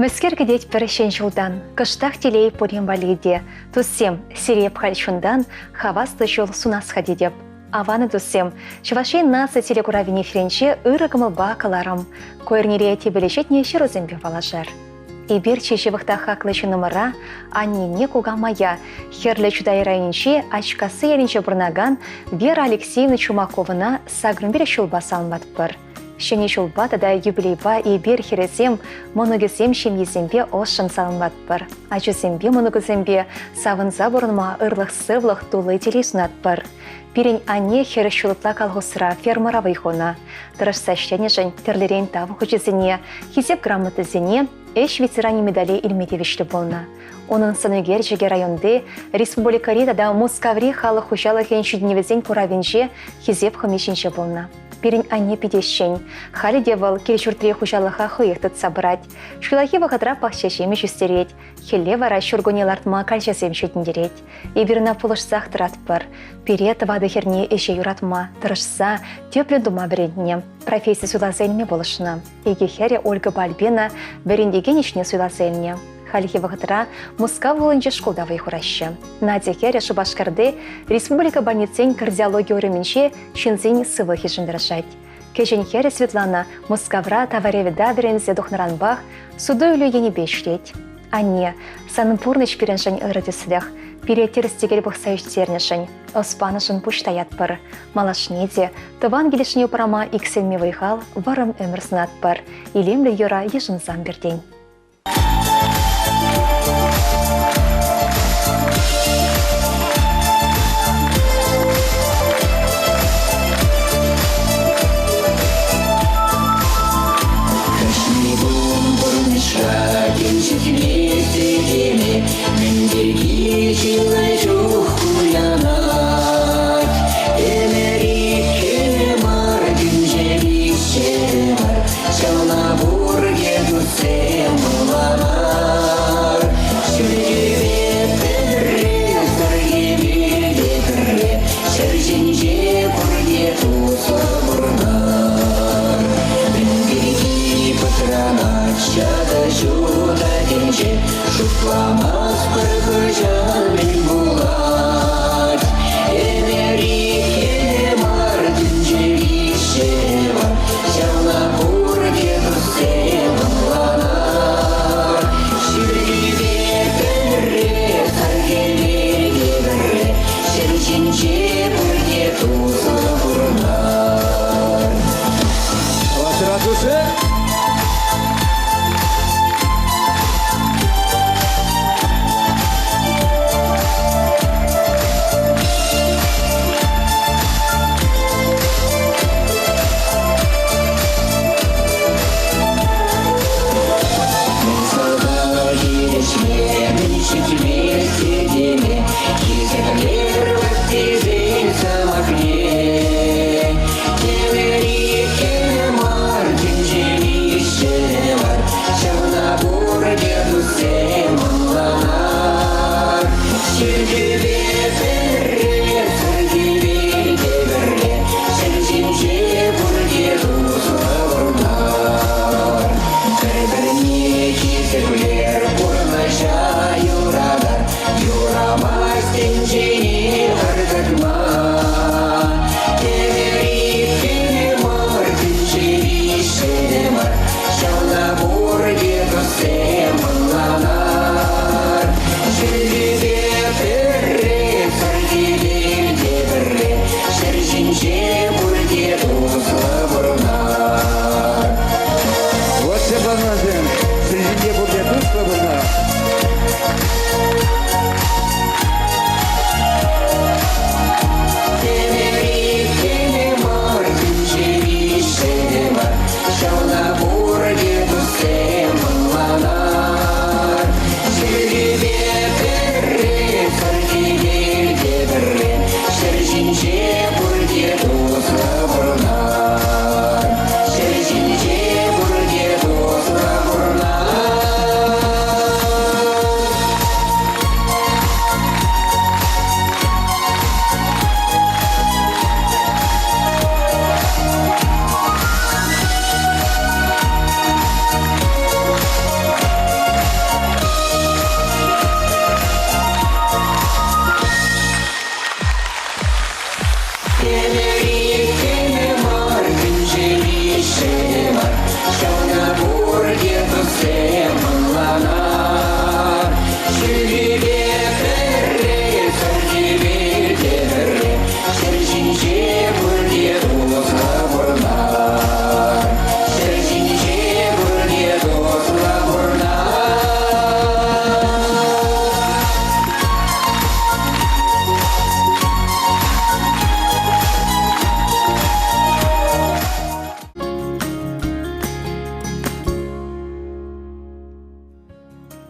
Мӗскер кӗтетпӗр ҫӗн ҫултан, кӑштах телей пурин валли те. Туссем, сире халь чунтан хаваслӑ ҫул сунас-ха тетӗп. Аван туссем, Чӑваш Ен наци телекуравӗн эфирӗнче ырӑ кӑмӑлпа кӑларӑм. Ку эрнере тӗпеле ҫырусемпе паллашар. Эпир чи ҫывӑх та хаклӑ ҫыннӑмӑра, аннене кукамая, Хӗрлӗ Чутай районӗнчи Ачкасси ялӗнче пурӑнакан Вера Алексеевна Чумаковӑна 85 ҫулпа саламлатпӑр. Ҫӗнӗ ҫулпа тата юбилейпа эпир хӗрӗсем, мӑнукӗсем ҫемйисемпе ӑшшӑн саламлатпӑр. Ачасемпе мӑнукӗсемпе савӑнса пурӑнма ырлӑх-сывлӑх тулли телей сунатпӑр. Пирӗн анне хӗрӗх ҫул ытла колхозра фермӑра вӑй хунӑ. Тӑрӑшса ӗҫленӗшӗн тӗрлӗрен тав хучӗсене, Хисеп грамотисене, Ӗҫ ветеранӗ медале илме тивӗҫлӗ пулнӑ. Унӑн сӑнӳкерчӗкӗ районти, республикӑри тата Мускаври халӑх хуҫалӑхӗн ҫитӗнӗвӗсен куравӗнче Хисеп хӑми ҫинче пулнӑ. Пирӗн анне питӗ ӗҫчен. Халӗ те вӑл кил-ҫуртри хуҫалӑха хӑех тытса пырать. Ҫуллахи вӑхӑтра пахча ҫимӗҫ ӳстерет, хӗлле вара ҫуркунне лартма калчасем ҫитӗнтерет. Эпир ӑна пулӑшсах тӑратпӑр. Пире тӑватӑ хӗрне ӗҫе юратма, тӑрӑшса, тӗплӗн тума вӗрентнӗ, професси суйласа илме пулӑшнӑ. Икӗ хӗрӗ Ольгӑпа Альбина вӗрентекен ӗҫне суйласа илнӗ. Хальхи вӑхӑтра Мускав хулинче шкулта вӑй хураҫҫӗ. Надя хӗрӗ Шупашкарти республика больницин кардиологи уйрӑмӗнче ҫынсен сывлӑхӗшӗн тӑрӑшать. Кӗҫӗн хӗрӗ Светлана Мускавра тавареведа вӗренсе тухнӑранпах суту-илӳ енӗпе ӗҫлет. Анне, санӑн пурнӑҫ пирӗншӗн ырӑ тӗслӗх. Пире тӗрӗс-тӗкел пӑхса ӳстернӗшӗн, ӑс панӑшӑн пуҫ таятпӑр. Малашне те тӑван килӗшне упрама иксӗлми вӑй-хал, вӑрӑм ӗмӗр сунатпӑр. Илемлӗ юра йышӑнсан пиртен. Кашни кун пурнӑҫра килчӗкмест этеме, мӗн пирки чылай чух кулянать. Ӗмӗр иккӗ мар, тӗнче виҫҫӗ мар, ҫавна пурте туссем. Ӗмӗр иртнӗ мар, тӗнчери ҫӗнӗ мар, Ҫавна пурте туссем ӑнланар. Ҫӳлтипе пӗрре, сӗртипе тепӗрре, Ҫӗр ҫинче пурте туслӑ пурнар. Ҫӗр ҫинче пурте туслӑ пурнар.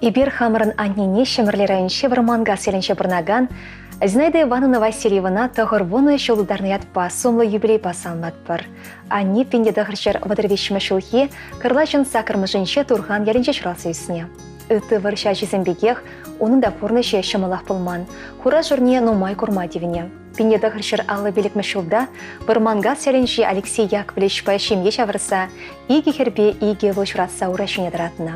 Эпир хамӑрӑн аннене Ҫӗмӗрле районӗнчи Вӑрманкас ялӗнче пурӑнакан Зинаида Ивановна Васильевӑна 90 ҫул тултарнӑ ятпа сумлӑ юбилейпа саламлатпӑр. Анне 1933 ҫулхи кӑрлачӑн саккӑрмӗшӗнче Турхан ялӗнче ҫуралса ӳснӗ. Ытти вӑрҫӑ ачисем пекех унӑн та пурнӑҫӗ ҫӑмӑлах пулман, хура-шурне нумай курма тивнӗ. 1955 ҫулта Вӑрманкас ялӗнчи Алексей Яковлевичпа ҫемье ҫавӑрса икӗ хӗрпе икӗ ывӑл ҫуратса ура ҫине тӑратнӑ.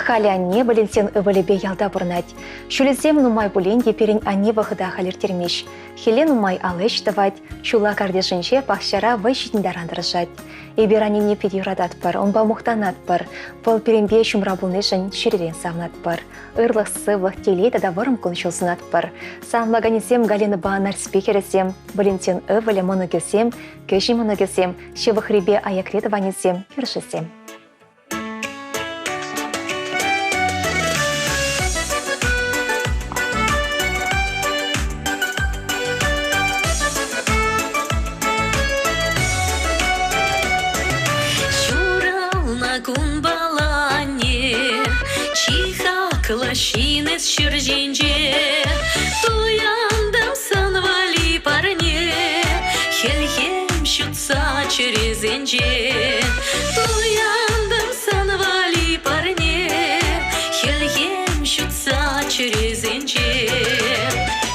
Халӗ анне Валентин ывӑлӗпе ялта пурӑнать. Ҫулӗсем нумай пулин те пирӗн анне вӑхӑта халь ирттермест. Хӗлле нумай ал ӗҫ тӑвать, ҫулла картишӗнче пахчара вӑй ҫитнӗ таран тӑрӑшать. Эпир аннене питӗ юрататпӑр, унпа мухтанатпӑр. Вӑл пирӗнпе ҫумра пулнишӗн чӗререн савӑнатпӑр. Ырлӑх-сывлӑх, телей тата вӑрӑм кун-ҫул сунатпӑр. Саламлаканӗсем Галинӑпа Нарспи хӗрӗсем, Валентин ывӑлӗ, мӑнукӗсем, кӗҫӗн мӑнукӗсем, ҫывӑхрипе аякри тӑванӗсем, кӳршӗсем. Ҫуралнӑ кунпала анне, чи хаклӑ ҫын эс ҫӗр ҫинче. Туянтӑм сан валли парне, хӗлхем ҫутса чӗресенче. Туянтӑм сан валли парне, хӗлхем ҫутса чӗресенче.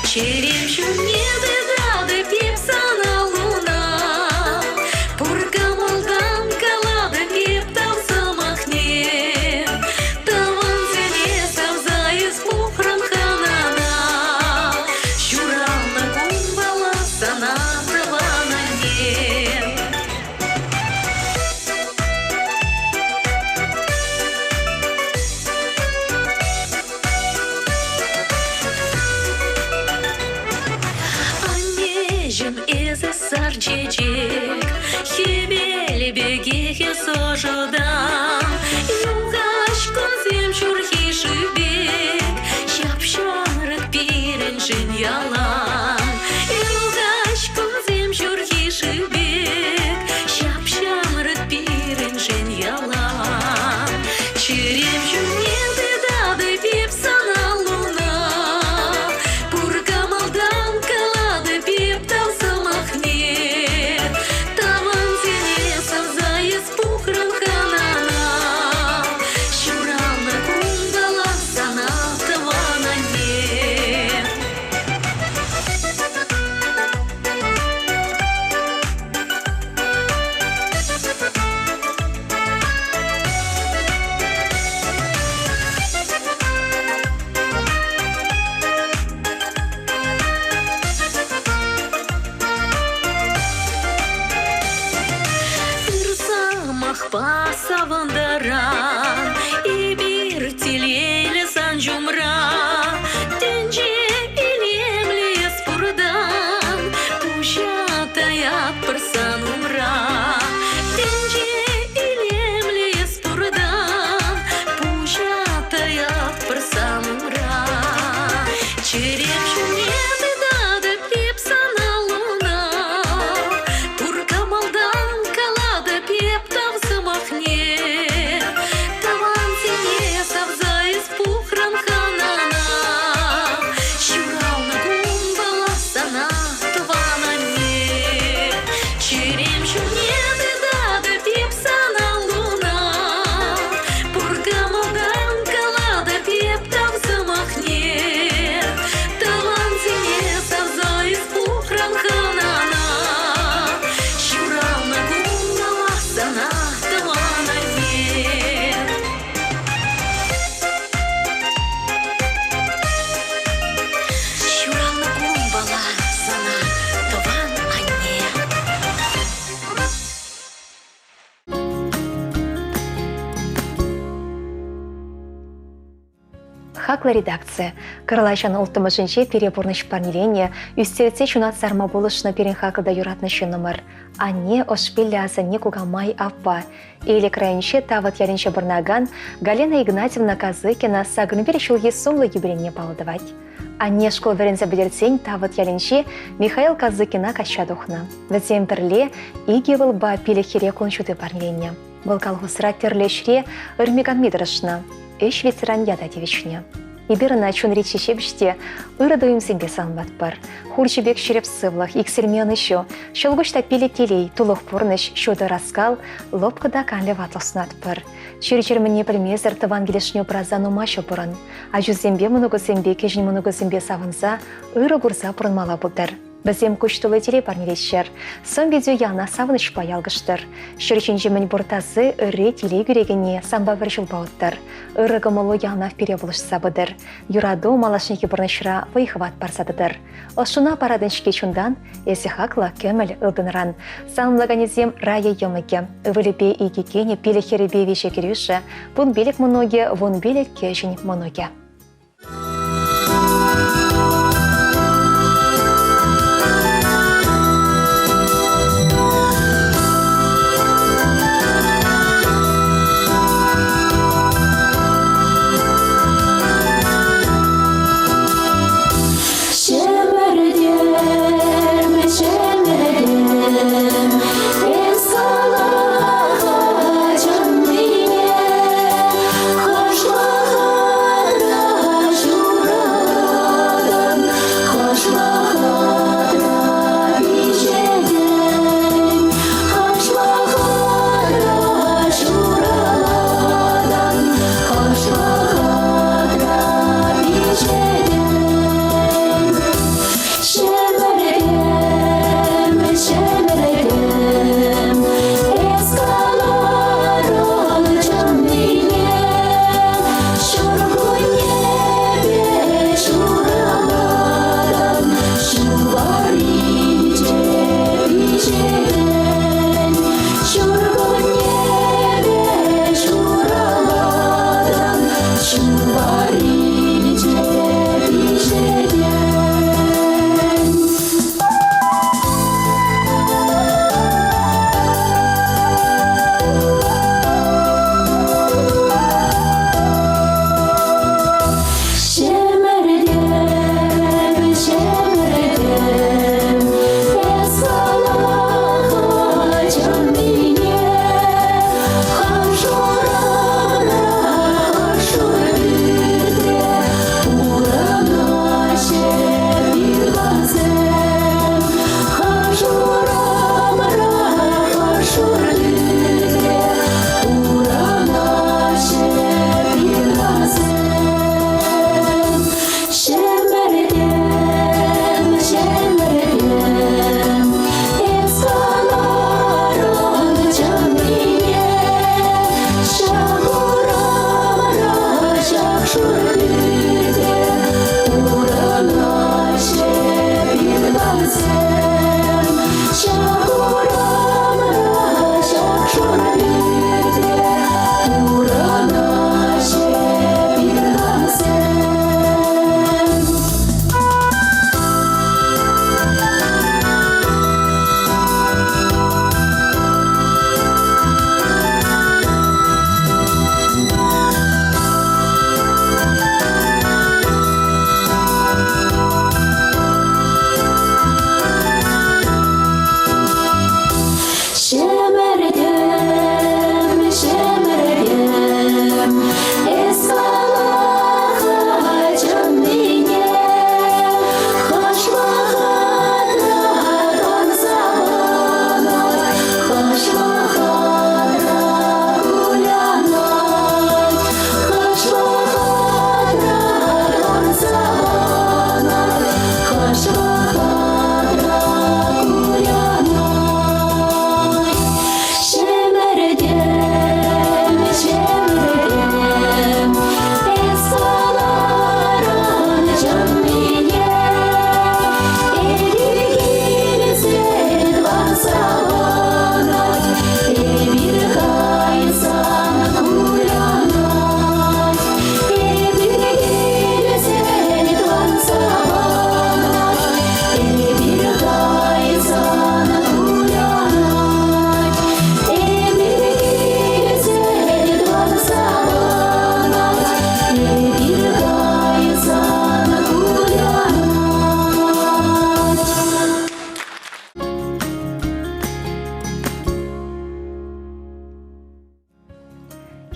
Чӗрем ҫумне тытатӑп эп сана луна, Пур кӑмӑлтан калатӑп эп тав сӑмахне. Тӑвансене савса эс пухрӑн хӑнана, Ҫуралнӑ кунпала сана тӑван анне. Аннеҫӗм, эсӗ сар чечек, хӗвел пекех эс ӑшӑтан. Юхаҫ кунсем ҫурхи шыв пек, ҫап-ҫамрӑк пирӗншӗн ялан. Юхаҫ кунсем ҫурхи шыв пек, ҫап-ҫамрӑк пирӗншӗн ялан. Чӗрем ҫумне тытатӑп эп сана луна, Пур кӑмӑлтан калатӑп эп тав сӑмахне. Тӑвансене савса эс пухрӑн хӑнана, Ҫуралнӑ кунпала сана тӑван анне. Хаклӑ редакци, Кӑрлачӑн улттӑмӗшӗнче пире пурнӑҫ парнеленӗ, ӳстерсе ҫунат сарма пулӑшнӑ пирӗн хаклӑ та юратнӑ ҫыннӑмӑр. Анне, ӑшпиллӗ асанне, кукамай, аппа. Элӗк районӗнче Тавӑт ялӗнче пурӑнакан Галина Игнатьевна Казыкина сакӑн пӗр ҫулхи сумлӑ юбилейне паллӑ тӑвать. Анне шкул вӗренсе пӗтерсен Тавӑт ялӗнчи Михаил Казыкина качча тухнӑ. Вӗсем пӗрле икӗ ывӑлпа пилӗк хӗре кун ҫути парнеленӗ. Вӑл колхозра тӗрлӗ ӗҫре ырми-канми тӑрӑшнӑ, ӗҫ ветеран ята тивӗҫнӗ. Эпир ӑна чунри чи ҫепӗҫ те ырӑ туйӑмсемпе саламлатпӑр. Хурҫӑ пек ҫирӗп сывлӑх, иксӗлми ӑнӑҫу, ҫӑлкуҫ та пилӗк телей, тулӑх пурнӑҫ, ҫутӑ ӑраскал, лӑпкӑ та канлӗ ватлӑх сунатпӑр. Чир-чӗр мӗнне пӗлмесӗр тӑван килӗшне упраса нумай ҫул пурӑн. Ачусемпе, мӑнукусемпе, кӗҫӗн мӑнукусемпе савӑнса, ырӑ курса пурӑнмалла пултӑр. Вӗсем куҫ тулли телей парнелеҫҫӗр. Сӑн-питӳ яланах савӑнӑҫпа ялкӑштӑр. Ҫӗр ҫинчи мӗнпур тасы ырри телей кӳрекенни санпа пӗр ҫулпа уттӑр. Ырӑ кӑмӑлу яланах пире пулӑшса пытӑр. Юрату малашнехи пурнӑҫра вӑй-хӑват парса тӑтӑр. Ӑшшуна паратӑн-ҫке чунтан, эсӗ хаклӑ кӗмӗл ылтӑнран. Саламлаканӗсем Рая йӑмӑкӗ, ывӑлӗпе икӗ кинӗ, пилӗк хӗрӗпе виҫӗ кӗрӳшӗ, 15 мӑнукӗ, 15 кӗҫӗн мӑнукӗ. Ҫӗмӗртем, ҫӗмӗртем, эс кала-ха чӑннине, хӑш вӑхӑтра.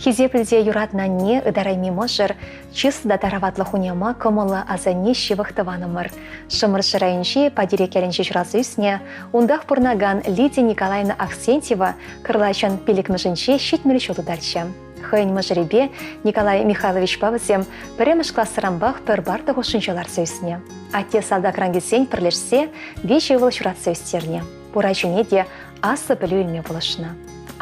Хисеплӗ те юратнӑ анне, ытарайми мӑшӑр, чыслӑ та тараватлӑ хуняма, кӑмӑллӑ асанне ҫывӑх тӑванӑмӑр. Шӑмӑршӑ районӗнчи Патирек ялӗнче ҫуралса ӳснӗ, унтах пурӑнакан Лидия Николаевна Авксентьева кӑрлачӑн пиллӗкмӗшӗнче 70 ҫул тутарчӗ. Хӑйӗн мӑшӑрӗпе Николай Михайловичпа вӗсем пӗрремӗш класранпах пӗр парта хушшинче ларса ӳснӗ. Атте салтакран килсен пӗрлешсе виҫӗ ывӑл ҫуратса ӳстернӗ. Пур ачине те аслӑ пӗлӳ илме пулӑшнӑ.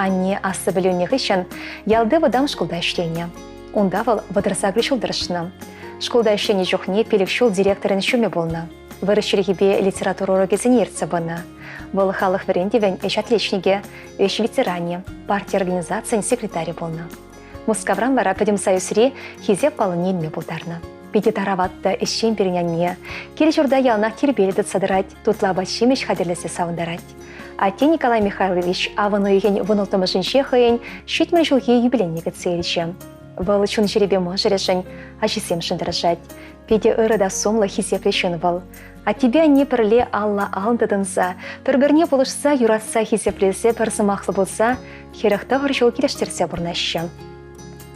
Анне аслӑ пӗлӳ илнӗ хыҫҫӑн ялти вӑтам шкулта ӗҫленӗ. Унта вӑл 38 ҫул тӑрӑшнӑ. Шкулта ӗҫленӗ чухне пилӗк ҫул директорӗн ҫумӗ пулнӑ. Вырӑс чӗлхипе литература урокӗсене ертсе пынӑ. Вӑл халӑх вӗрентӗвӗн ӗҫ отличникӗ, ӗҫ ветеранӗ, парти организацийӗн секретарӗ пулнӑ. Мускавран вара Пӗтӗм Союзри хисеп паллине илме пултарнӑ. Питӗ тарават та ӗҫчен пирӗн анне. Кил-ҫурта яланах тирпейлӗ тытса тӑрать, тутлӑ апат-ҫимӗҫ хатӗрлесе савӑнтарать. Атте Николай Михайлович авӑн уйӑхӗн вунулттӑмӗшӗнче хӑйӗн 70 ҫулхи юбилейне кӗтсе илчӗ. Вӑл чун-чӗрепе мӑшӑрӗшӗн, ачисемшӗн тӑрӑшать. Питӗ ырӑ та сумлӑ, хисеплӗ ҫын вӑл. Аттепе анне пӗрле алла-ал тытӑнса, пӗр-пӗрне пулӑшса, юратса, хисеплесе пӗр сӑмахлӑ пулса 49 ҫул килӗштерсе пурӑнаҫҫӗ.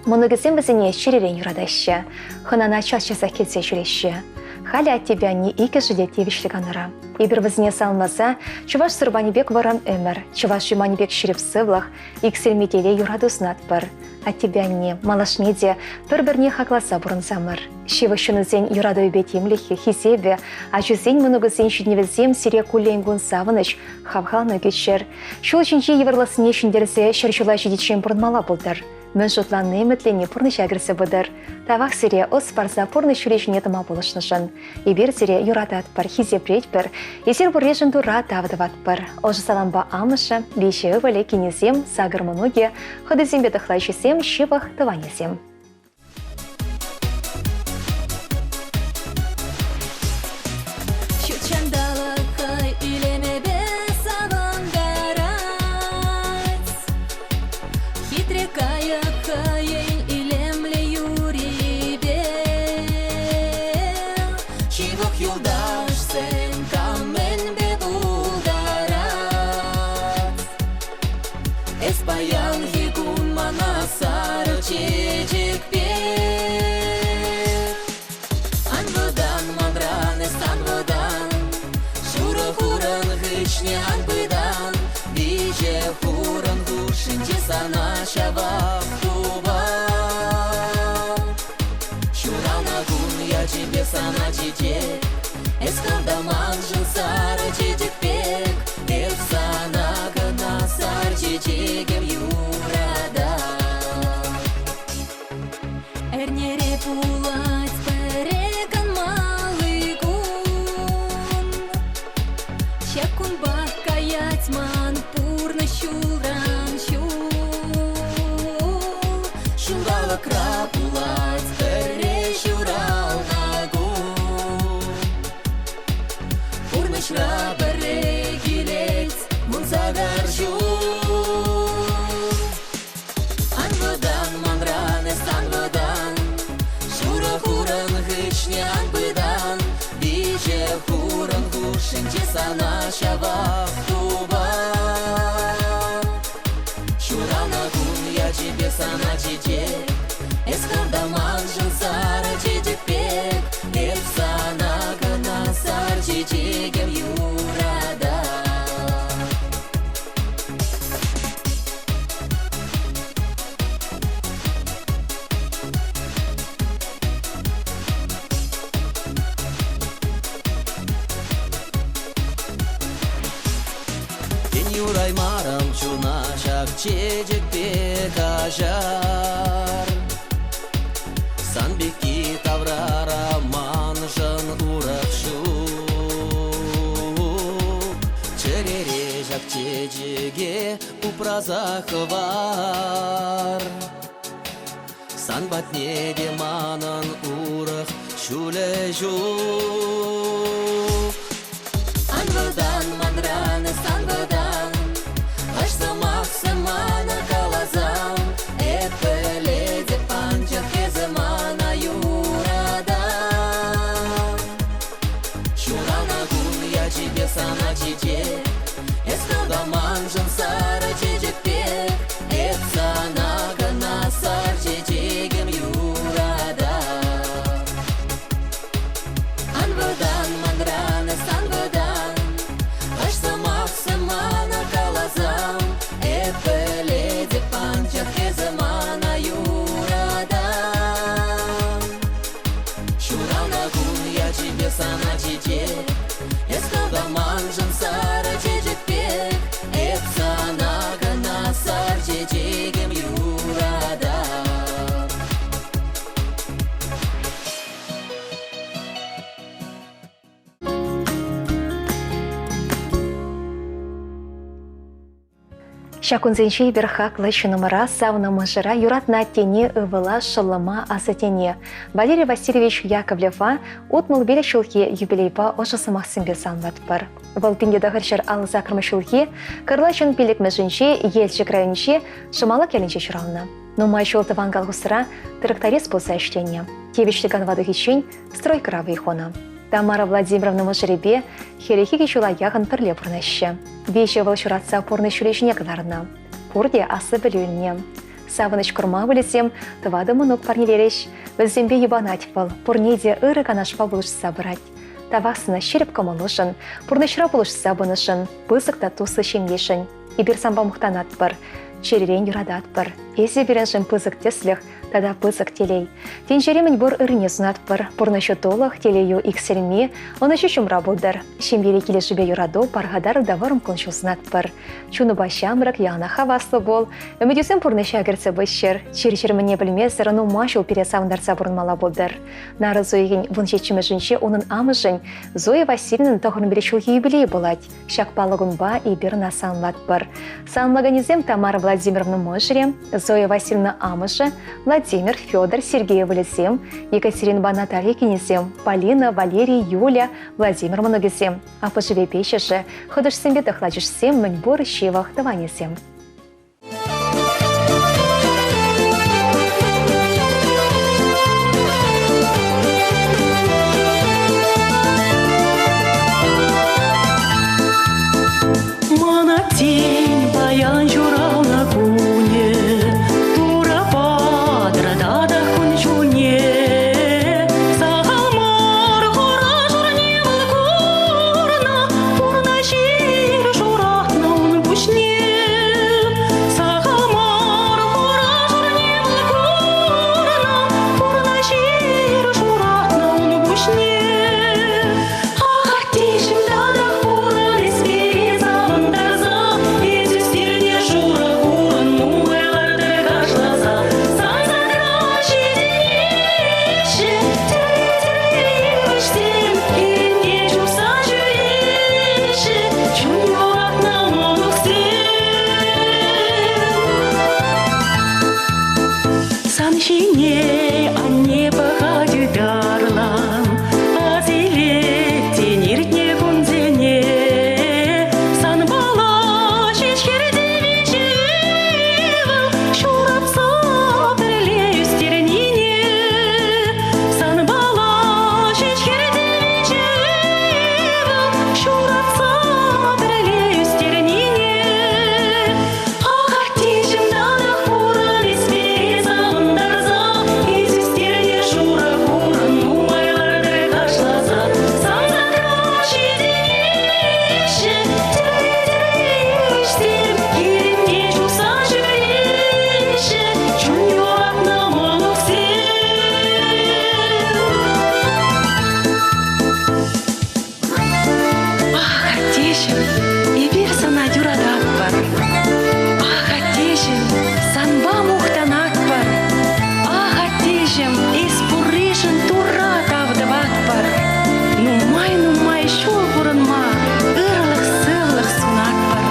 Мӑнукӗсем вӗсене чӗререн юратаҫҫӗ, хӑнана час-часах килсе ҫӳреҫҫӗ. Халӗ аттепе анне иккӗшӗ те тивӗҫлӗ канура. Эпир вӗсене саламласа чӑваш сурпанӗ пек вӑрӑм ӗмӗр, чӑваш юманӗ пек ҫирӗп сывлӑх, иксӗлми телей юрату сунатпӑр. Аттепе анне малашне те пӗр-пӗрне хакласа пурӑнсамӑр. Ҫывӑх ҫыннусен юратӑвӗпе тимлӗхӗ, хисепӗ, ачусен, мӑнукӗсен ҫитӗнӗвӗсем сире куллен-кун савӑнӑҫ, хавхалану кӳччӗр. Ҫул ҫинчи йывӑрлӑхсене ҫӗнтерсе ҫӗр ҫула ҫитиччен пурӑнмалла пултӑр. Мӗн шутлани, ӗмӗтленни пурнӑҫа кӗрсе пытӑр. Тавах сире ӑс парса пурнӑҫ ҫулӗ ҫине тӑма пулӑшнӑшӑн. Эпир сире юрататпӑр, хисеплетпӗр. Эсир пурришӗн Турра тав тӑватпӑр. Ӑшӑ салампа амӑшӗ, виҫӗ ывӑлӗ, кинӗсем, сакӑр мӑнукӗ, хӑтисемпе тӑхлачисем, ҫывӑх тӑванӗсем. Ҫут ҫанталӑк хӑй илемӗпе савӑнтарать. Хитре кайӑк хӑйӗн илемлӗ юррипе. Ҫывӑх юлташсем кам мӗнпе пултарать. Эс паянхи кун мана сарӑ чечек пек. Ан вӑтан манран, эс ан вӑтан, Шурӑ хурӑн хыҫне ан пытан, Виҫӗ хурӑн хушшинче сана ҫавах тупам. Ҫуралнӑ кун ячӗпе сана чечек, Эс хӑв та маншӑн сарӑ чечек пек, Эп сана кӑна сар чечекӗм юратап. Эрнере пулать пӗрре канмалли кун. Ҫак кунпа каять ман пурнӑҫ ҫулран ҫул. Ҫулталӑкра пулать пӗрре ҫуралнӑ кун. Пурнӑҫра пӗрре килет вунсакӑр ҫул. Ан вӑтан манран, эс ан вӑтан, Шурӑ хурӑн хыҫне ан пытан, Виҫӗ хурӑн хушшинче сана ҫавах тупам. Ҫуралнӑ кун ячӗпе сана чечек, Эс хӑв та маншӑн сарӑ чечек пек, Эп сана кӑна сар чечекӗм юратап. Тен юраймарӑм чуна ҫак чечекпе каҫар. Сан пекки таврара маншӑн урӑх ҫук. Чӗрере ҫак чечеке упраса хӑвар. Сан патне те манӑн урӑх ҫулӗ ҫук. Ан вӑтан манран, эс ан вӑтан, Хӑш сӑмахсем мана каласан, Эп пӗлетӗп, анчах эсӗ мана юратан. Ҫуралнӑ кун ячӗпе сана чечек, Эс хӑв та маншӑн сарӑ чечек пек, Эп сана кӑна сар. Ҫак кунсенче эпир хаклӑ ҫыннӑмӑра, савнӑ мӑшӑра, юратнӑ аттене, ывӑла, шӑллӑма, асаттене Валерий Васильевич Яковлева 65 ҫулхи юбилейпа ӑшӑ сӑмахсемпе саламлатпӑр. Вӑл 1958 ҫулхи Кӑрлачӑн пиллӗкмӗшӗнче Елчӗк районӗнчи Шӑмалак ялӗнче ҫуралнӑ. Нумай ҫул тӑван колхозра тракторист пулса ӗҫленӗ. Тивӗҫлӗ канӑва тухиччен стройкӑра вӑй хунӑ. Тамара Владимировна мӑшӑрӗпе хӗрӗх ҫула яхӑн пӗрле пурӑнаҫҫӗ. Виҫӗ вӑл ҫуратса пурнӑҫ ҫулӗ ҫине кӑларнӑ. Пурте аслӑ пӗлӳ илнӗ. Савӑнӑҫ курма выльӑхсем тӑватӑ мӑнук парнелерӗҫ. Вӗсемпе йӑпанать вӑл, пурне те ырӑ канашпа пулӑшса пырать. Тавах сана ҫирӗп кӑмӑлушӑн, пурнӑҫра пулӑшса пынӑшӑн, пысӑк та туслӑ ҫемьешӗн. Эпир санпа мухтанатпӑр, чӗререн юрататпӑр. Эсӗ пирӗншӗн пысӑк тӗслӗх тата пысӑк телей. Тӗнчери мӗнпур ыррине сунатпӑр. Пурнӑҫу тулӑх, телейӳ иксӗлми, ӑнӑҫу ҫумра пултӑр. Ҫемьери килӗшӳпе юрату, пархатар та вӑрӑм кун-ҫул сунатпӑр. Чунупа ҫамрӑк, яланах хаваслӑ пул. Ӗмӗтӳсем пурнӑҫа кӗрсе пыччӑр. Чир-чӗр мӗнне пӗлмесӗр нумай ҫул пире савӑнтарса пурӑнмалла пултӑр. Нарӑс уйӑхӗн 17-мӗшӗнче унӑн амӑшӗн Зоя Васильевнӑн 91 ҫулхи юбилейӗ пулать. Ҫак паллӑ кунпа эпир ӑна саламлатпӑр. Саламлаканӗсем Тамара Владимировна мӑшӑрӗ, Зоя Васильевна амӑшӗ, Владимир, Федор, Сергей ывӑлӗсем, Екатеринӑпа Наталья кинӗсем, Полина, Валерий, Юля, Владимир мӑнукӗсем, аппӑшӗпе пиччӗшӗ, хӑтӑшсемпе тӑхлачӑшсем мӗнпур ҫывӑх тӑванӗсем. Мана тен паян ҫуралнӑ кунӗ, Турӑ патӑр татах кун-ҫулне. Сахал мар хура-шурне вӑл курнӑ, Пурнӑҫ ир шуратнӑ ун пуҫне. Сахал мар хура-шурне вӑл курнӑ, Пурнӑҫ ир шуратнӑ ун пуҫне. Аттеҫӗм татах пурӑн эс пире савӑнтарса, Эс ӳстернӗ шурӑ хурӑн нумай лартӑр кашласа. Сан садра ҫитӗнеҫҫӗ тӗрлӗ-тӗрлӗ йывӑҫсем, Хирӗнте чупса ҫӳреҫҫӗ чун юратнӑ мӑнуксем. Сан ҫине анне пӑхать ытарлан, Асилет тен иртнӗ кунсене. Санпала ҫеҫ хӗрте виҫӗ ывӑл ҫуратса пӗрле ӳстернине. Санпала ҫеҫ хӗрте виҫӗ ывӑл ҫуратса пӗрле ӳстернине. Ах, аттеҫӗм, татах пурӑн эс пире савӑнтарса, Эс ӳстернӗ шурӑ хурӑн нумай лартӑр кашласа. Сан садра ҫитӗнеҫҫӗ тӗрлӗ-тӗрлӗ йывӑҫсем, Килӗнте чупса ҫӳреҫҫӗ чун юратнӑ мӑнуксем. Ах, аттеҫӗм, эпир сана юрататпӑр. Ах, аттеҫӗм, санпа мухтанатпӑр. Ах, аттеҫӗм, эс пурришӗн Турра тав тӑватпӑр. Нумай-нумай ҫул пурӑнма ырлӑх-сывлӑх сунатпӑр.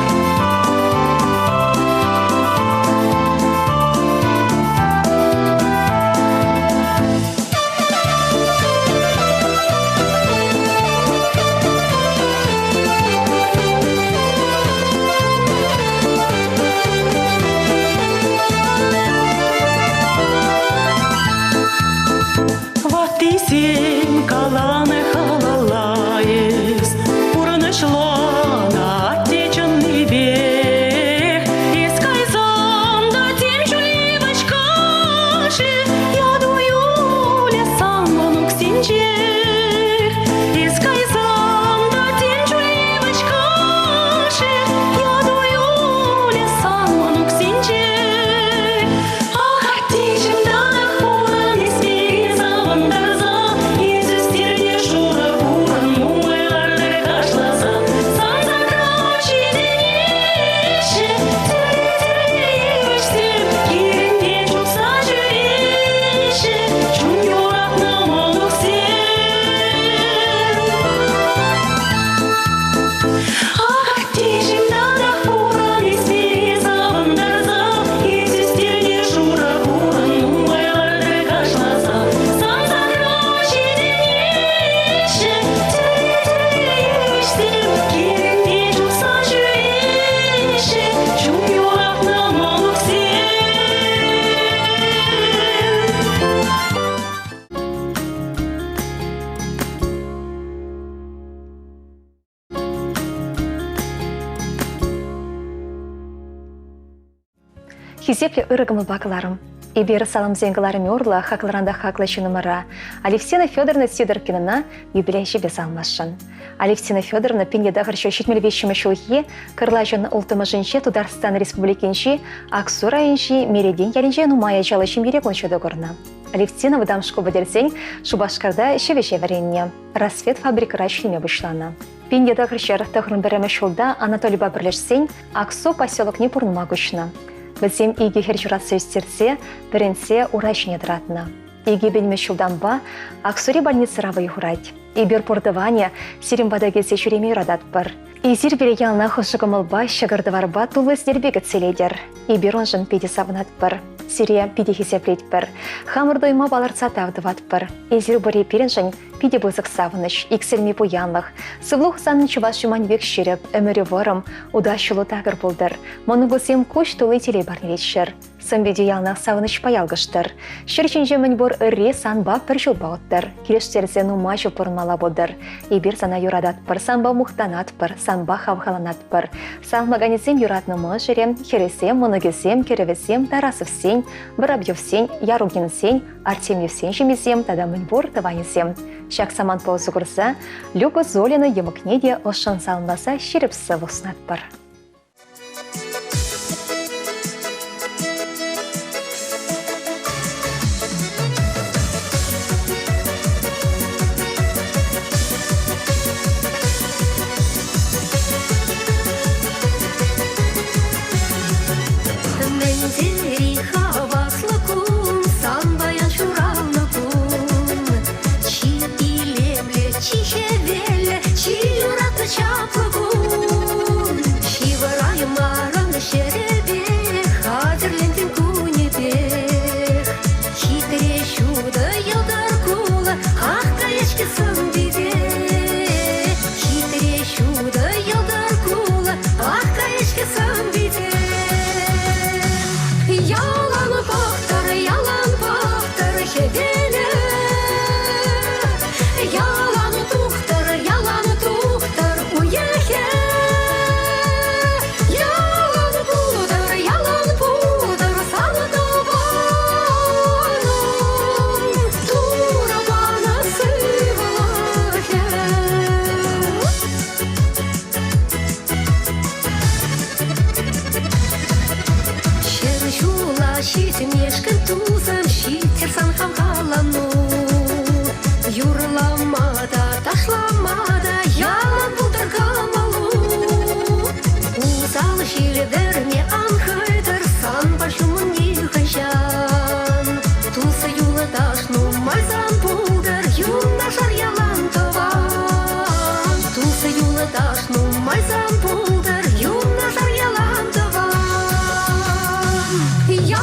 Хисеплӗ ырӑ кӑмӑлпа кӑларӑм. Эпир саламсен кӑларӑмӗ урлӑ хаклӑран та хаклӑ ҫыннӑмӑра Алевтина Федоровна Сидоркинӑна юбилей ӗҫӗпе саламласшӑн. Алевтина Федоровна 1973 ҫулхи Кӑрлачӑн улттӑмӗшӗнче Тутарстан Республикинчи Аксу районӗнчи Меретен ялӗнче нумай ачаллӑ ҫемьере кун ҫути курнӑ. Алевтина вӑтам шкул пӗтерсен Шупашкарта ҫӗвӗҫе вӗреннӗ, Рассвет фабрикӑра ӗҫлеме пуҫланӑ. 1991 ҫулта Анатолийпа пӗрлешсен Аксу поселокне пурӑнма куҫнӑ. Вӗсем икӗ хӗр ҫуратса ӳстерсе, вӗрентсе ура ҫине тӑратнӑ. Икӗ ҫултанпа Аксури больницӑра вӑй хурать. Эпир пур тӑванӗ сирӗн пата килсе ҫӳреме юрататпӑр. Эсир пире яланах ӑшӑ кӑмӑлпа, ҫӑкӑр-тӑварпа тулли сӗтелпе кӗтсе Эпир уншӑн питӗ савӑнатпӑр. Сире питӗ хисеплетпӗр. Хамӑр туйма палӑртса тав тӑватпӑр. Эсир пурри пирӗншӗн питӗ пысӑк савӑнӑҫ, иксӗлми пуянлӑх. Сывлӑх санӑн чӑваш юман пек ҫирӗп, ӗмӗрӗ вӑрӑм, утас ҫулу такӑр пултӑр. Мӑнукусем куҫ тулли телей парнелеччӗр. Сӑн-пичӗ яланах савӑнӑҫпа ялкӑштӑр. Ҫӗр ҫинче мӗнпур ырри санпа пӗр ҫулпа уттӑр. Килӗштерсе нумай ҫул пурӑнмалла пултӑр. Эпир сана юрататпӑр, санпа мухтанатпӑр, санпа хавхаланатпӑр. Салмаканӗсем юратнӑ мӑшӑрӗ, хӗрӗсем, мӑнукӗсем, кӗрӗвӗсем, Тарасовсен, Воробьевсен, Яругинсен, Артемьевсен ҫемйисем тата мӗнпур тӑванӗсем. Ҫак самантпа усӑ курса Люба Золина йӑмӑкне те ӑшшӑн саламласа ҫирӗп сывлӑх сунатпӑр. Мӗн тери хаваслӑ кун, сан паян ҫуралнӑ кун. Чи илемлӗ, чи хӗвеллӗ, чи юратнӑ чаплӑ кун. Ҫывӑраймарӑн ҫӗрӗпе, хатӗрлентӗн кунӗпех. Хитре ҫутӑ йӑлтӑр кулӑ, ах каять-ҫке сӑн-пите. Хитре ҫутӑ йӑлтӑр кулӑ, ах каять-ҫке сӑн-пите. Ялан пӑхтӑр, ялан пӑхтӑр хӗвелӗ. Ялан тухтӑр, ялан тухтӑр уйӑхӗ. Ялан пултӑр, ялан пултӑр сан тӑванӑм. Турӑ панӑ сывлӑхӗ. Ҫӗр ҫула ҫитмешкӗн тусӑм ҫитӗр сан хавхалану. Юрлама та, ташлама та ялан пултӑр кӑмӑлу. Усал ҫил вӗрме ан хӑйтӑр санпа ҫумӑн нихӑҫан. Тус юлташ нумай сан пултӑр, юнашар ялан тӑван. Тус юлташ нумай сан пултӑр, юнашар ялан тӑван.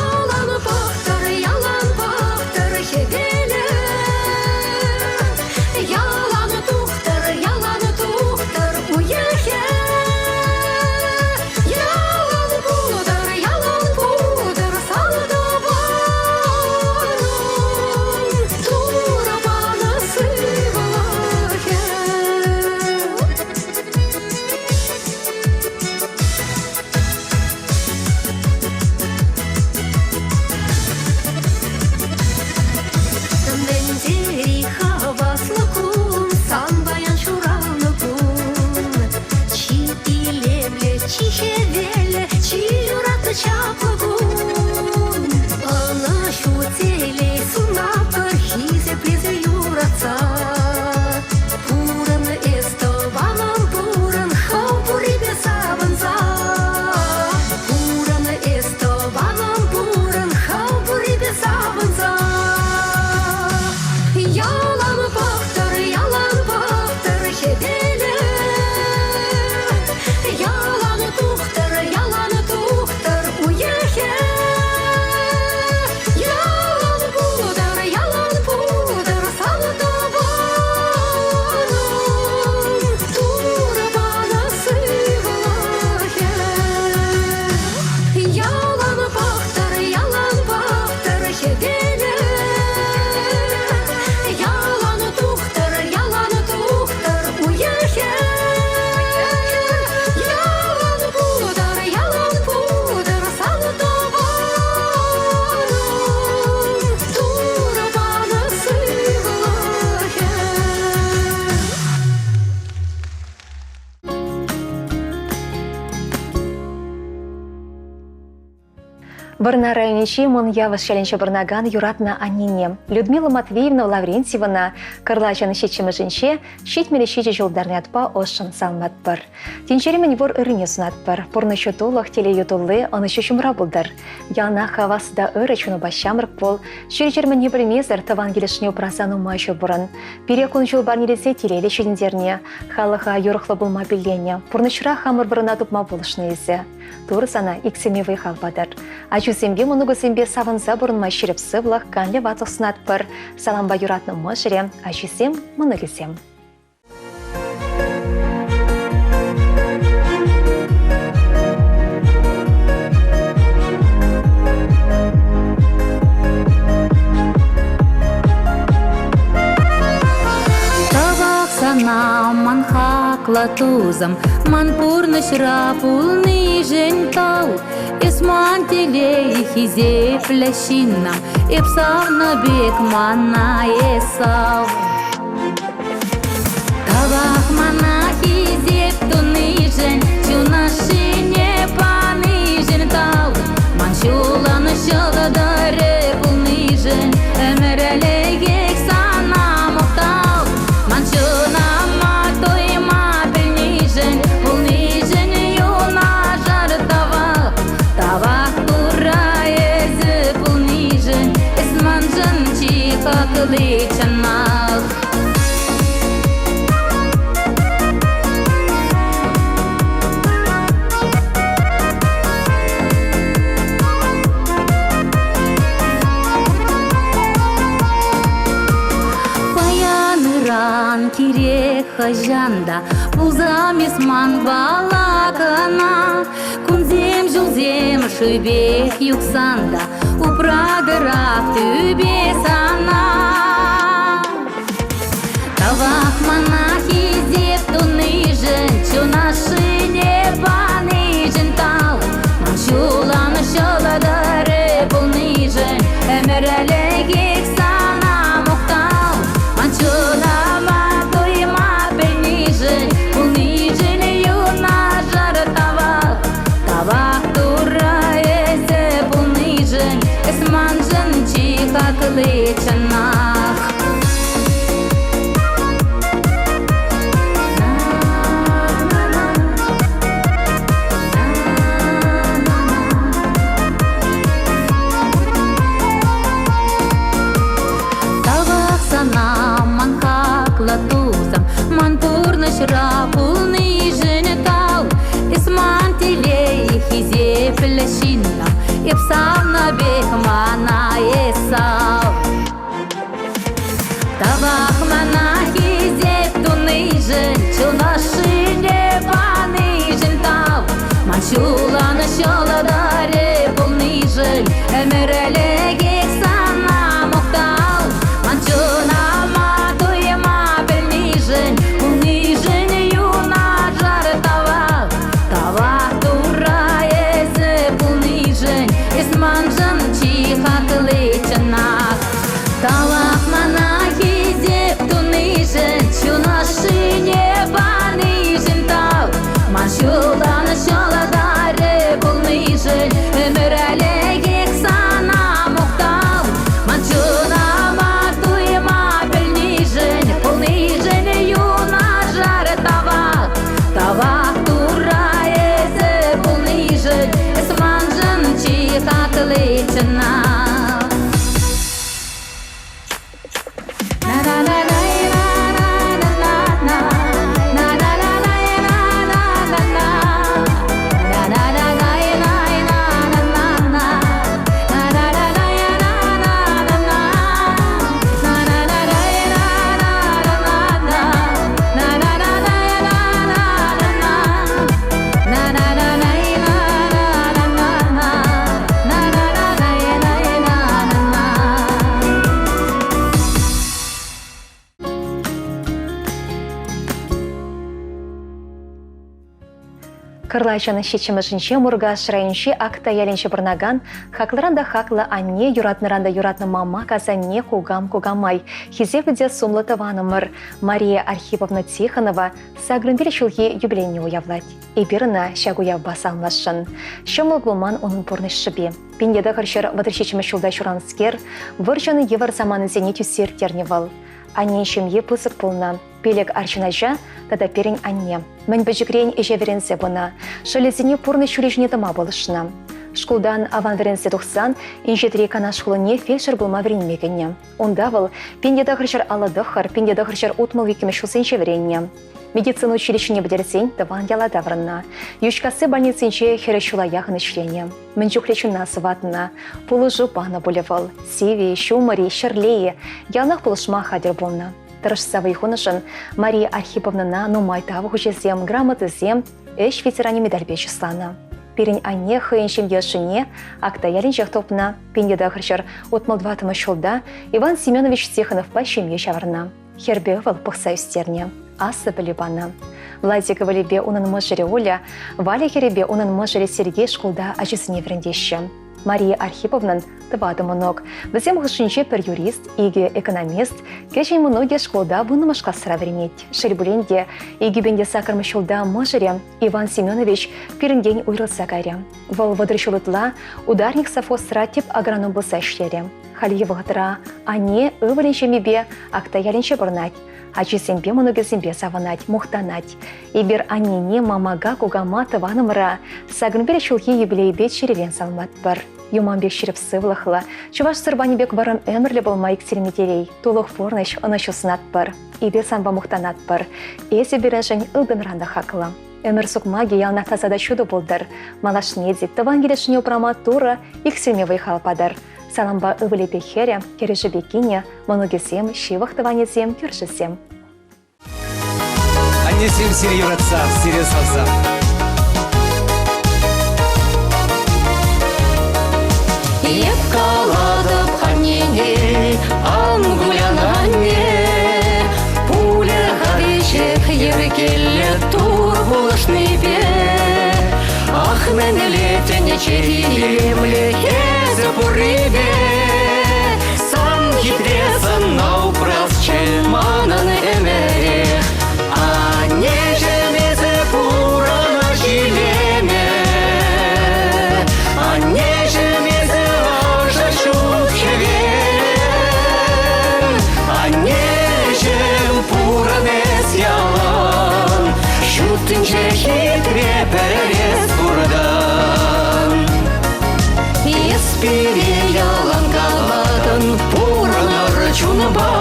Ялан пӑхтӑр, ялан. Вӑрнар районӗнчи Мӑн Явӑш ялӗнче пурӑнакан юратнӑ аннене Людмила Матвеевна Лаврентьевӑна кӑрлачӑн ҫиччӗмӗшӗнче 77 ҫул ятпа ӑшшӑн саламлатпӑр. Тӗнчери мӗнпур ыррине сунатпӑр. Пурнӑҫу тулӑх, телейӳ тулли, ӑнӑҫу ҫумра пултӑр. Яланах хавас та ырӑ чунупа ҫамрӑк пул, чир-чӗр мӗнне пӗлмесӗр тӑван килӗшне упраса нумай ҫул пурӑн. Пире кун-ҫул парнелесе телейлӗ ҫитӗнтернӗ, халӑха юрӑхлӑ пулма пилленӗ, пурнӑҫра хамӑр вырӑна тупма пулӑшнӑ эсӗ. Турӑ сана иксӗлми вӑй-хал патӑр. Ачусемпе мӑнукусемпе савӑнса пурӑнма ҫирӗп сывлӑх, канлӗ ватлӑх сунатпӑр. Салампа юратнӑ мӑшӑрӗ, ачисем, мӑнукӗсем. Тавах сана, ман хаклӑ тусӑм, Ман пурнӑҫра пулнишӗн тав. Эс ман телей, хисеплӗ ҫыннӑм, Эп савнӑ пек мана эс сав. Тавах мана хисеп тунишӗн, Чун ӑшшине панишӗн тав. Ман ҫулӑн ҫӑлтӑрӗ пулнишӗн Ӗмӗрлӗхех сана мухтав. Ман чунӑма туйма пӗлнишӗн, Пулнишӗн юнашар тавах. Тавах Турра эсӗ пулнишӗн, Эс маншӑн чи хакли чӑнах. Паян ыран кирек хӑҫан та пулсам эс манпала кӑна. Кунсем, ҫулсем шывпех юхсан та упратӑрах тӳпе сана. Тавах мана хисеп тунишӗн, чун ашшине панишӗн тав. Ман ҫулан ҫӑлтӑрӗ пулнишӗн ӗмӗрлӗхех сана мухтав. Ман чунӑма туйма пӗлнишӗн, пулнишӗн юнашар тавах. Тавах Турра эсӗ пулнишӗн, эс маншӑн чи хакли чӑнах. Тавах сана, ман хаклӑ тусӑм, ман пурнӑҫра пулнишӗн тав. Эс ман телей, хисеплӗ ҫыннӑм, эп савнӑ пек мана эс сав. Тавах мана хисеп тунишӗн, чун ӑшшине панишӗн тав. Ман ҫулӑн ҫӑлтӑрӗ пулнишӗн ӗмӗрлӗхех сана мухтав. Ман чунӑма туйма пӗлнишӗн, пулнишӗн юнашар тавах. Тавах Турра эсӗ пулнишӗн, эс маншӑн чи хакли чӑнах. Тавах мана хисеп тунишӗн, чун ӑшшине панишӗн тав. Ман ҫултан ҫӑлтӑрӗ. Кӑрлачӑн ҫиччӗмӗшӗнче Муркаш районӗнчи Акта ялӗнче пурӑнакан хаклӑран та хаклӑ анне, юратнӑран та юратнӑ мама, касанне, кукам, кукамай, хисеплӗ те сумлӑ тӑванӑмӑр Мария Архиповна Тихонова 85 ҫулхи юбилейне уявлать. Эпир ӑна ҫак уявпа саламласшӑн. Ҫӑмӑл пулман унӑн пурнӑҫ шӑпи. 1937 ҫулта ҫуралнӑскер вӑрҫӑн йывӑр саманисене тӳссе ирттернӗ вӑл. Аннен ҫемйи пысӑк пулнӑ. Пилӗк арҫын ача тата пирӗн анне. Мӗн пӗчӗкрен ӗҫе вӗренсе пынӑ. Шӑлӗсене пурнӑҫ ҫулӗ ҫине тӑма пулӑшнӑ. Шкултан аван вӗренсе тухсан инҫетри Канаш хулине фельдшер пулма вӗренме кӗнӗ. Унта вӑл 1959, 1962 ҫулсенче вӗреннӗ. Медицина училищине пӗтерсен тӑван яла таврӑннӑ. Йӳҫкасси больницинче хӗрӗх ҫула яхӑн ӗҫленӗ. Мӗн чухлӗ чуна сыватнӑ, пулӑшу панӑ пулӗ вӑл. Сивӗ, ҫумӑр-и, ҫӗрле-и, яланах пулӑшма хатӗр пулнӑ. Тӑрӑшса вӑй хунӑшӑн Мария Архиповнӑна нумай тав хучӗсем, грамотӑсем, ӗҫ ветеранӗ медальпе чысланӑ. Пирӗн анне хӑйӗн ҫемье ӑшшине Акта ялӗнчех тупнӑ. 1964 ҫулта Иван Семенович Тихоновпа ҫемье ҫавӑрнӑ. Хӗрпе ывӑл пӑхса ӳстернӗ, аслӑ пӗлӳ панӑ. Владик ывӑлӗпе унӑн мӑшӑрӗ Оля, Валя хӗрӗпе унӑн мӑшӑрӗ Сергей шкулта ачасене вӗрентеҫҫӗ. Мария Архиповнӑн тӑватӑ мӑнук. Вӗсем хушшинче пӗр юрист, икӗ экономист, кӗҫӗн мӑнукӗ шкулта вуннӑмӗш класра вӗренет. Шел пулин те, 2008 ҫулта мӑшӑрӗ Иван Семенович пирӗнтен уйрӑлса кайрӗ. Вӑл 30 ҫул ытла Ударник совхозра тӗп агроном пулса ӗҫлерӗ. Хальхи вӑхӑтра анне ывӑлӗн ҫемйипе Акта ялӗнче пурӑнать. Ачисемпе мӑнукӗсемпе савӑнать, мухтанать. Эпир аннене, мамака, кукама, тӑванӑмӑра 85 ҫулхи юбилейпе чӗререн саламлатпӑр. Юман пек ҫирӗп сывлӑхлӑ, чӑваш сурпанӗ пек вӑрӑм ӗмӗрлӗ пулма иксӗлми телей, тулӑх пурнӑҫ, ӑнӑҫу сунатпӑр. Эпир санпа мухтанатпӑр. Эсӗ пирӗншӗн ылтӑнран та хаклӑ. Ӗмӗр сукмакӗ яланах таса та ҫутӑ пултӑр. Малашне те тӑван килӗшне упрама Турӑ иксӗлми вӑй-хал патӑр. Салампа ывӑлӗпе хӗрӗ, кӗрӳшӗпе кинӗ, мӑнукӗсем, ҫывӑх тӑванӗсем, кӳршӗсем. Аннесем сире юратса, сире савса. Эп калатӑп аннене, ан кулян анне, пулӗ-ха веҫех йӗркеллӗ Тур пулӑшнипе. Ах, мӗнле тӗнче илемлӗ эсӗ пуррипе, сан хитре сӑнна упрасчӗ манӑн ӗмӗрех. Аннеҫӗм, эсӗ пурӑнӑҫ илемӗ, Аннеҫӗм, эсӗ ӑшӑ ҫут хӗвел. Аннеҫӗм, пурӑн эс ялан, Ҫут тӗнче хитре пӗрес пуртан. Эс пире ялан калатӑн, пурӑнӑр чунпа,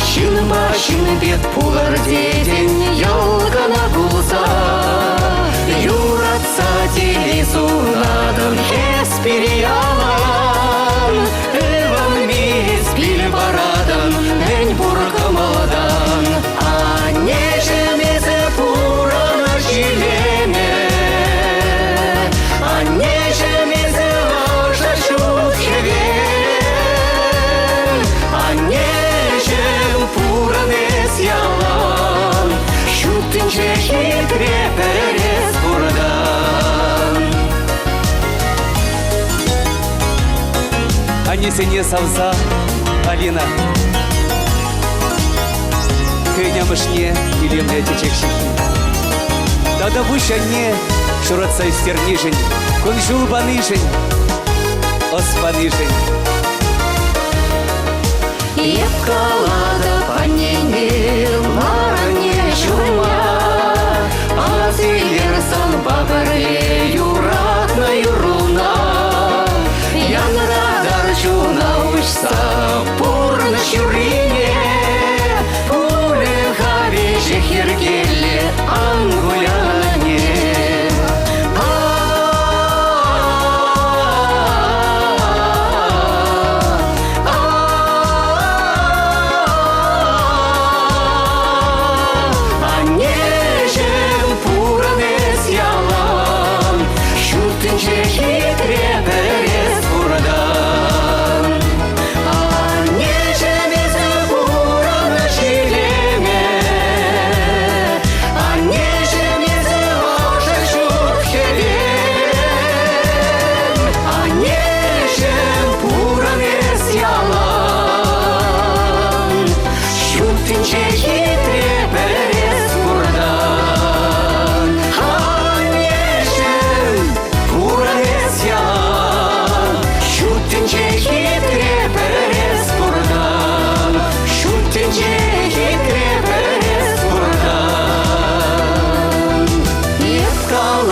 Ҫынпа ҫын пек пулӑр тетӗн, йӑл кӑна кулса. Юратса телей сунатӑн эс пире ялан, Ывӑнми эс пил паратӑн мӗн пур кӑмӑлтан. Аннеҫӗм, эсӗ пурӑнӑҫ илемӗ, Аннеҫӗм, эсӗ ӑшӑ ҫут хӗвел. Аннеҫӗм, пурӑн эс ялан, Ҫут тӗнче хитре пӗрес пуртан. Аннесене савса Алина хӑйӗн амӑшне илемлӗ чечек ҫыхнӑ. Тата пуҫ анне ҫуратса ӳстернишӗн, кун-ҫул панишӗн, ӑс панишӗн. Эп калатӑп аннене, лар анне ҫумма, Ас илер санпа пӗрле юратнӑ юрруна. Янратар чуна уҫса пурнӑҫ юррине, Пулӗ-ха веҫех йӗркеллӗ, ан кулян анне. Аннеҫӗм, пурӑн эс ялан, Ҫут тӗнче хитре пӗрес пуртан. Аннеҫӗм, эсӗ пурӑнӑҫ илемӗ, Аннеҫӗм, эсӗ ӑшӑ ҫут.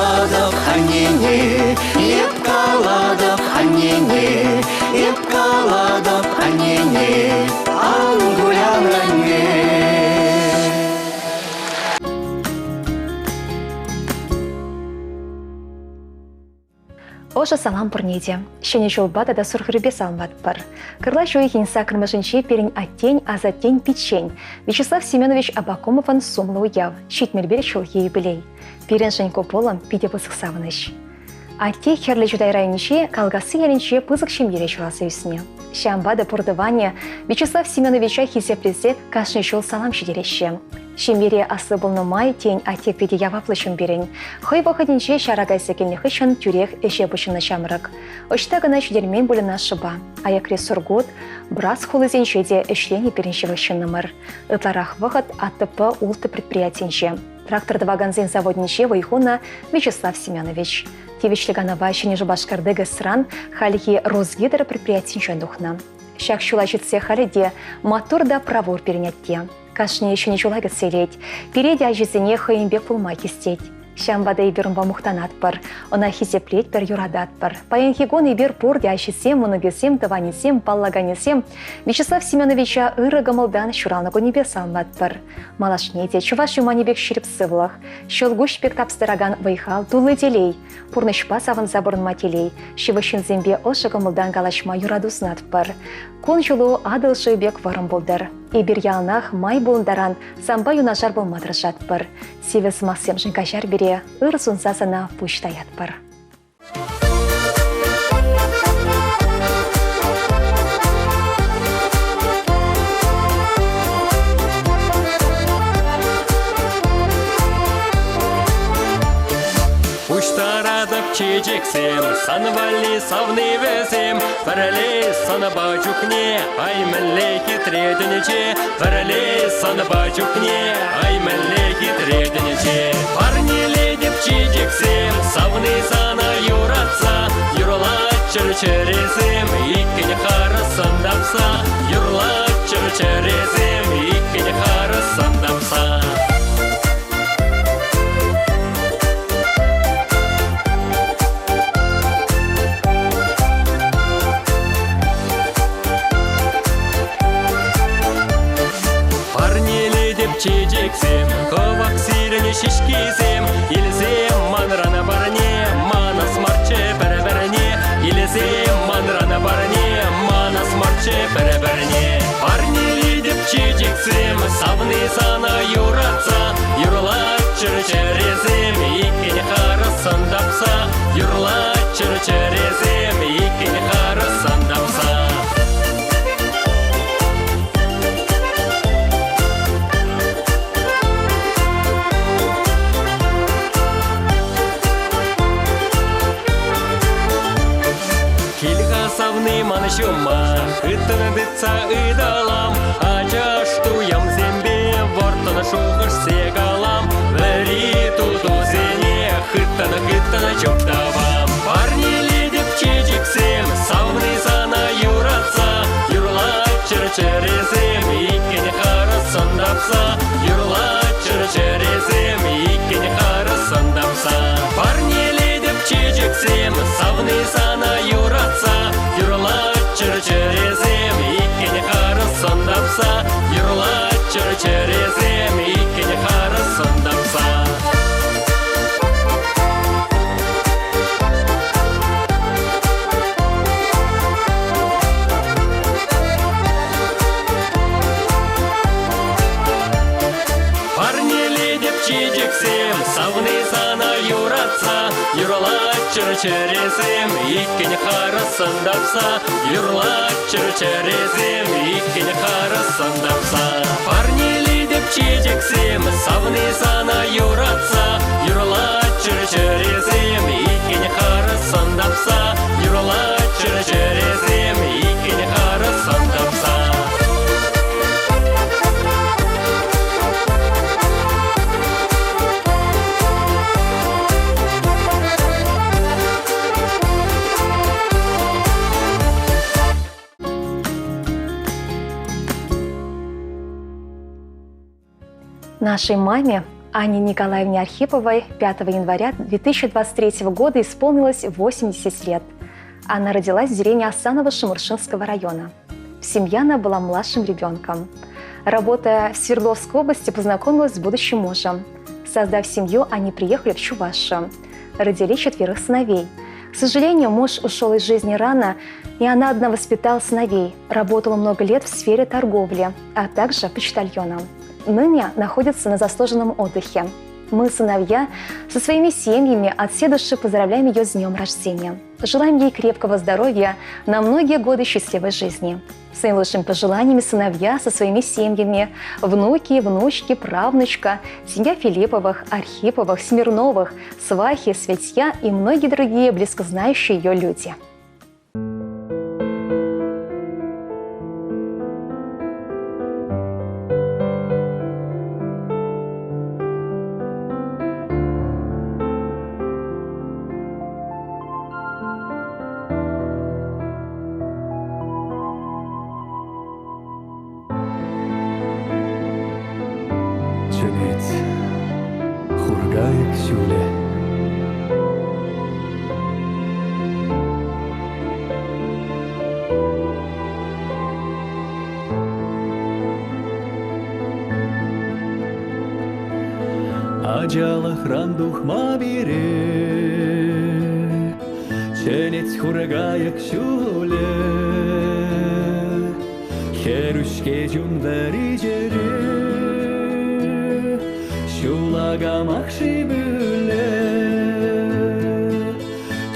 калатӑп аннене, эп калатӑп аннене, эп калатӑп аннене, ан кулян анне. Ӑшӑ салам пурне те. Ҫӗнӗ ҫулпа тата сурхурипе саламлатпӑр. Кӑрлач уйӑхӗн саккӑрмӗшӗнче пирӗн аттен, асаттен, пиччен Вячеслав Семенович Абакумовӑн сумлӑ уяв, 71 ҫулхи юбилей. Пирӗншӗн ку пулӑм питӗ пысӑк савӑнӑҫ. Атте Хӗрлӗ Чутай районӗнчи Калкасси ялӗнче пысӑк ҫемьере ҫуралса ӳснӗ. Ҫавӑнпа та пур тӑванӗ Вячеслав Семеновича хисеплесе кашни ҫул салам ҫитереҫҫӗ. Ҫемьере аслӑ пулнӑ май, тен, атте питӗ яваплӑ ҫын пирӗн. Хӑй вӑхӑтӗнче ҫара кайса килнӗ хыҫҫӑн тӳрех ӗҫе пуҫӑннӑ ҫамрӑк. Ӑҫта кӑна ҫитермен пуль ӑна шӑпа. Аякри Сургут, Братск хулисенче те ӗҫленӗ пирӗн ҫывӑх ҫыннӑмӑр. Ытларах вӑхӑт АТП ултӑ предприятинче. Трактор тӑвакансен заводӗнче вӑй хунӑ Вячеслав Семенович. Тивӗҫлӗ канӑва Ҫӗнӗ Шупашкарти ГЭСран хальхи Росгидро предприятинчен тухнӑ. Ҫак ҫула ҫитсе халӗ те маттур та правур пирӗн атте. Кашни ҫӗнӗ ҫула кӗтсе илет. Пире те ачисене хӑйӗн пек пулма хистет. Ҫавӑнпа та эпир унпа мухтанатпӑр, ӑна хисеплетпӗр, юрататпӑр. Паянхи кун эпир пурте ачисем, мӑнукӗсем, тӑванӗсем, паллаканӗсем Вячеслав Семеновича ырӑ кӑмӑлтан ҫуралнӑ кунӗпе саламлатпӑр. Малашне те чӑваш юманӗ пек ҫирӗп сывлӑх, ҫӑлкуҫ пек тапстаракан вӑй-хал, тулли телей, пурнӑҫпа савӑнса пурӑнма телей, ҫывӑх ҫынсемпе ӑшӑ кӑмӑлтан калаҫма юрату сунатпӑр. Кун-ҫулу Атӑл шывӗ пек вӑрӑм пултӑр. Эпир яланах май пулнӑ таран санпа юнашар пулма тӑрӑшатпӑр. Сивӗ сӑмахсемшӗн каҫар пире, ыр сунса сана пуҫ таятпӑр. Пуҫтаратӑп чечексем, сан валли савни вӗсем, пӗрле санпа чухне, ай мӗнле хитре тӗнче, пӗрле санпа чухне, ай мӗнле хитре тӗнче. Парнелетӗп чечексем, савни сана юратса, юрлаччӑр чӗресем, иккӗн харӑссӑн тапса, юрлаччӑр чӗресем, иккӗн харӑссӑн тапса. Парнелетӗп чечексем, кӑвак сирӗн ҫеҫкисем, Илсем манран парне, манас марччӗ пӗр-пӗрне. Илсем манран парне, манас марччӗ пӗр-пӗрне. Парнелетӗп чечексем, савни сана юратса, Юрлаччӑр чӗресем, иккӗн харӑссӑн тапса, Юрлаччӑр чӗресем, иккӗн харӑссӑн тапса. Кил-ха савни ман ҫумма, хыттӑн тытса ыталам, ачаш туямсемпе вӑрттӑн шухӑшсе калам, вӗри тутусене хыттӑн-хыттӑн чуптӑвам. Парнелетӗп чечексем, савни сана юратса, юрлаччӑр чӗресем, иккӗн харӑссӑн тапса, юрлаччӑр чӗресем, иккӗн харӑссӑн тапса. Парнелетӗп чечексем, савни сана юратса, юрлаччӑр чӗресем, иккӗн харӑссӑн тапса, юрлаччӑр чӗресем, иккӗн харӑссӑн тапса. Парнелетӗп чечексем, савни сана юратса, юрлаччӑр чӗресем, иккӗн харӑссӑн тапса, юрлаччӑр чӗресем, иккӗн харӑссӑн тапса. Парнелетӗп чечексем, савни сана юратса, юрлаччӑр чӗресем, иккӗн харӑссӑн тапса, юрлаччӑр чӗресем, иккӗн харӑссӑн тапса. Нашей маме Анне Николаевне Архиповой 5 января 2023 года исполнилось 80 лет. Она родилась в деревне Асаново Шемуршинского района. В семье она была младшим ребенком. Работая в Свердловской области, познакомилась с будущим мужем. Создав семью, они приехали в Чувашию. Родили четверых сыновей. К сожалению, муж ушел из жизни рано, и она одна воспитала сыновей, работала много лет в сфере торговли, а также почтальоном. Ныне находится на заслуженном отдыхе. Мы, сыновья, со своими семьями от всей души поздравляем ее с днем рождения. Желаем ей крепкого здоровья на многие годы счастливой жизни. С наилучшими пожеланиями сыновья со своими семьями, внуки, внучки, правнучка, семья Филипповых, Архиповых, Смирновых, свахи, Светья и многие другие близко знающие ее люди. Чӗнет хуркайӑк ҫулӗ. Ачалӑхран тухма пире Чӗнет хуркайӑк ҫулӗ. Хӗрӳ-ҫке чун вӗри чӗре Ҫулакамах-ши пӳле?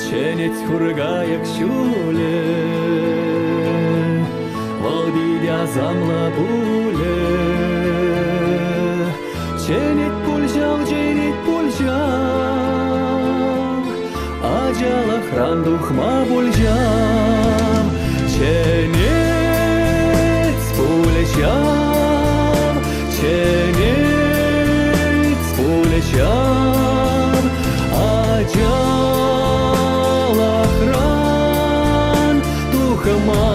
Чӗнет хуркайӑк ҫулӗ, Вӑл пит асамлӑ пулӗ. Чӗнет пуль ҫав, чӗнет пуль ҫав, Ачалӑхран тухма пуль ҫав. Чӗнет пуль ҫав, чӗнет пуль ҫав, Ачалӑхран тухма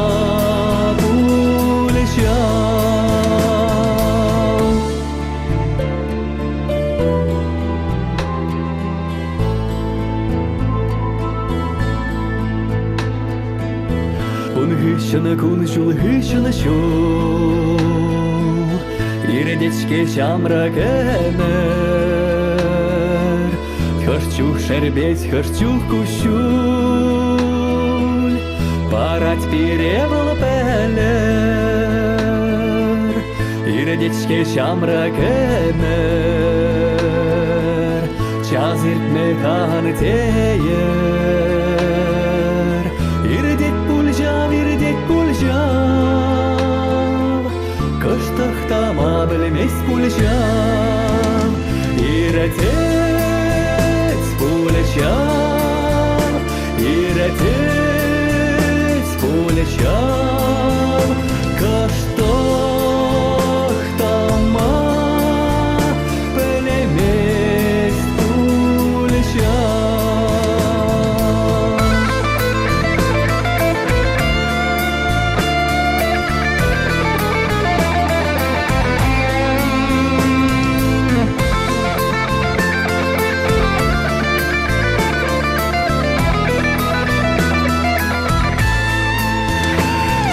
пуль ҫав. Ун хыҫҫӑн кун ҫул хыҫҫӑн ҫул Иртет-ҫке ҫамрӑк ӗмӗр. Хӑш чух шерпет, хӑш чух куҫҫуль Парать пире вӑл пӗлӗр. Иртет-ҫке ҫамрӑк ӗмӗр, Час иртме хан тейӗр. Иртет пуль ҫав, иртет пуль ҫав, Кӑштах тама пӗлмест пуль ҫав. Иртет пуль ҫав, Иртет пуль ҫав, Кӑштах тама пӗлмест пуль ҫав.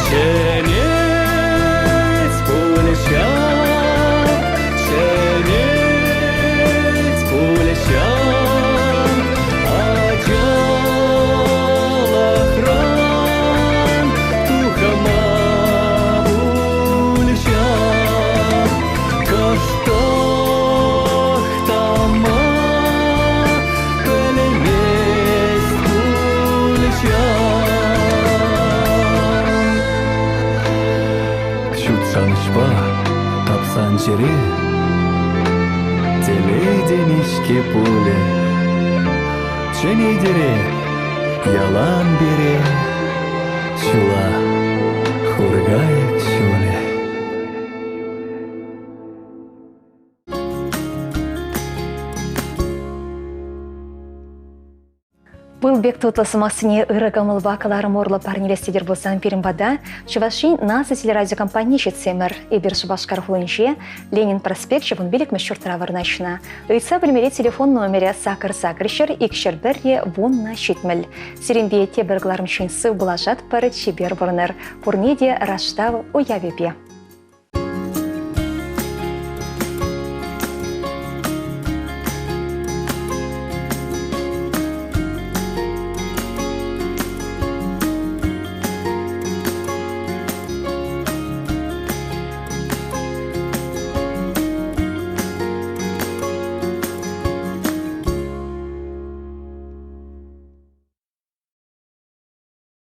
Чӗнет пуль ҫав, чӗнет пуль ҫав, ачалӑхран тухма пуль ҫав. Кӑштах тама пӗлмест пуль ҫав. Ҫут шанӑҫпа тапсан чӗре Телей тени-ҫке пулӗ. Чӗнетӗре ялан пире Ҫула хуркайӑк ҫулӗ. Пыл пек тутлӑ сӑмахсене ырӑ кӑмӑлпа кӑларӑм урлӑ парнелес тетӗр пулсан пирӗн пата Чӑваш Ен наци телерадиокомпанине ҫитсемӗр. Эпир Шупашкар хулинче Ленин проспекчӗ 15-мӗш ҫуртра вырнаҫнӑ. Ыйтса пӗлмелли телефон номерӗ сакӑр сакӑр ҫӗр икҫӗр пӗрре вуннӑ ҫитмӗл. Сирӗнпе тепӗр кӑларӑмччен сыв пулашатпӑр, чипер пурӑнӑр. Пурне те Раштав уявӗпе!